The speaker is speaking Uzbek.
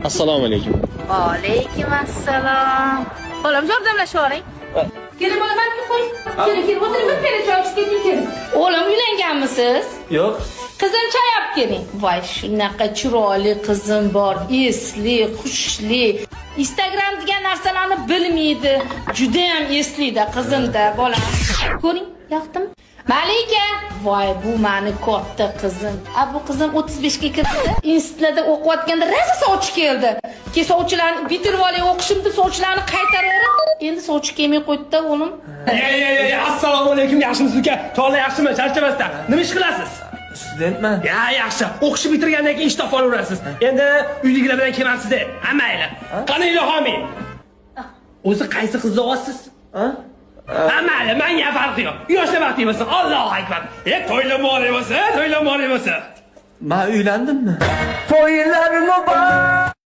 Assalomu alaykum. Alaykum assalom. Bolam, yordamlashib oling. Keling, bolam, mana qo'y. Keling, keling, o'tiring, bir piyola choy ichib keting, keling. O'g'lim, uylanganmisiz? Yo'q. Qizim, choy olib keling. Voy, shunaqa chiroyli qizim bor, esli, hushli. Instagram degan narsalarni bilmaydi. Juda ham eslida qizimda, bolam. Ko'ring, yoqdimi? Malika, voy, bu mani katta qizim. A, bu qizim 35 ga kirdi. Institutlarda o'qiyotganda rosa sovchi keldi. Keyin sovchilarni bitirib olay o'qishimni, sovchilarni qaytaraverib, endi sovchi kelmay qo'ydi-da, o'g'lim. Ye, ye, ye, assalomu alaykum, yaxshimisiz, uka? Tog'lar yaxshimi? Charchamasdan. Nima ish qilasiz? Studentman. Ya, yaxshi. O'qishni bitirgandan keyin ish topib olaverasiz. Endi uydagilar bilan kelmabsiz-da. Ha, mayli. Qani, Ilhomiy? O'zi qaysi qizni olasiz? Ha? Ha, mayli, menga farqi yo'q. Yoshlar baxtli bo'lsin. Allohu akbar. E, to'ylar muborak bo'lsin, to'ylar muborak bo'lsin. Men uylandimmi? To'ylar muborak.